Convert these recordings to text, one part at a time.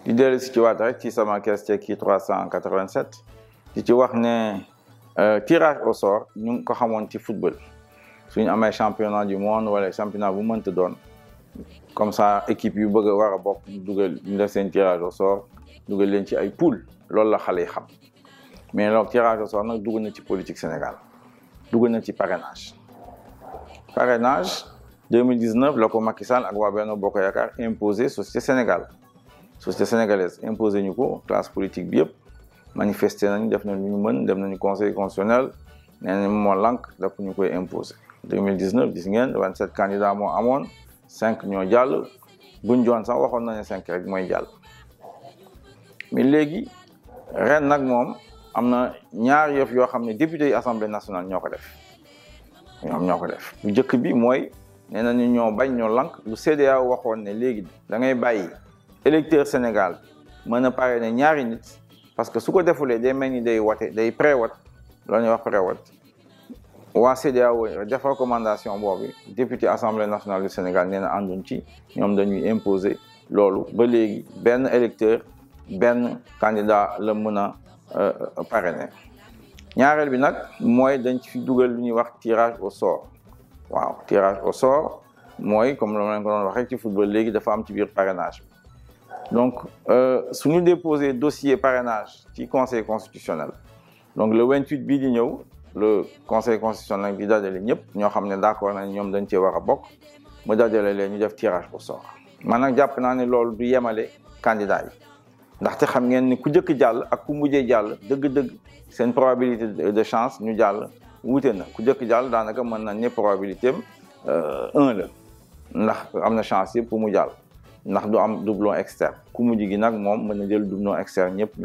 di dellu si ci waat rek ci sama question kii 387 di ci wax ne tirage au sort ñu ngi ko xamoon ci football suñu amee championnat du monde wala championnat bu mënta doon comme ça équipe yu bëgg a war a bokk ñu def seen tirage au sort dugal leen ci ay poule loolu la xale yi xam mais loolu tirage au sort nag dugg na ci politique Sénégal dugg na ci parrainage 2019 la ko Macky Sall ak waa Benno Bokk Yaakaar imposé société sénégalaise imposé ñu ko classe politique bi yëpp manifesté nañu def nañu ñu mën dem nañu conseil constitutionnel nee nañ moo lànk daf ñu koy imposé 2019 gis ngeen 27 candidats moo amoon 5 ñoo jàll buñ joon sax waxoon nañu 5 rek mooy jàll mais léegi ren nag moom am na ñaar yëf yoo xam ne député yi assemblée nationale ñoo ko def bu njëkk bi mooy nee nañu ñoo bañ ñoo lank lu CEDEAO waxoon ne léegi da ngay bàyyi électeur Sénégal mën a parrainer ñaari nit parce que su ko defulee day mel ni day pré-vote loolu ñuy wax pré-vote waa CEDEAO def recommandation boobu député assemblée nationale du Sénégal nee na ànduñ ci ñoom dañuy imposer loolu ba léegi benn électeur benn candidat la mën a parrainer ñaareel bi nag mooy dañ ci fi dugal lu ñuy wax tirage au sort waaw tirage au sort mooy comme la ma leen ko doon wax rek ci football léegi dafa am ci biir parrainage bi donc suñu déposé dossier parrainage ci conseil constitutionnel donc le 28 bii di ñëw le conseil constitutionnel di dajale ñëpp ñoo xam ne d'accord nañ ñoom dañ cee war a bokk mu dajale leen ñu def tirage au sort man nag jàpp naa ne loolu du yemale candidat yi ndaxte xam ngeen ni ku njëkk jàll ak ku mujjee jàll dëgg-dëgg seen probabilité de chance ñu jàll wuute na ku njëkk jàll daanaka mën na ne probabilité am 1 la ndax am na chance yëpp pour mu jàll ndax du am doublon externe ku mujj gi nag moom mën na jël doublon externe ñëpp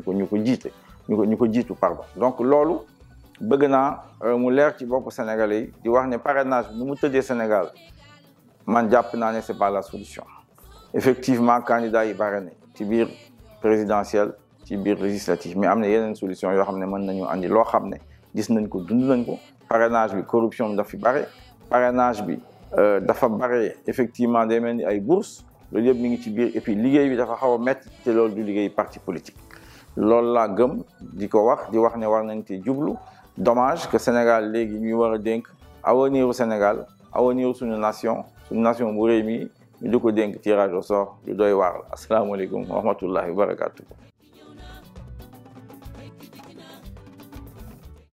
ñu ko jiitu pardon donc loolu bëgg naa mu leer ci bopp Sénégalais yi di wax ne parrainage bi nu mu tëddee Sénégal man jàpp naa ne c'est pas la solution effectivement candidat yi parrainé ci biir présidentielle ci biir législative mais am na yeneen solution yoo xam ne mën nañu andi loo xam ne gis nañ ko dund nañ ko parrainage bi corruption dafa fi bare parrainage bi dafa bare effectivement day mel ni ay bourse loolu yëpp mi ngi ci biir et puis liggéey bi dafa xaw a métti te loolu du liggéey parti politique loolu laa gëm di ko wax di wax ne war nañ te jublu dommage que Sénégal léegi ñuy war a dénk avenir u Sénégal avenir suñu nation bu réew mi ñu di ko dénk tirage au sort lu doy waar la asalaamaaleykum wa rahmatullahi wa barakatuh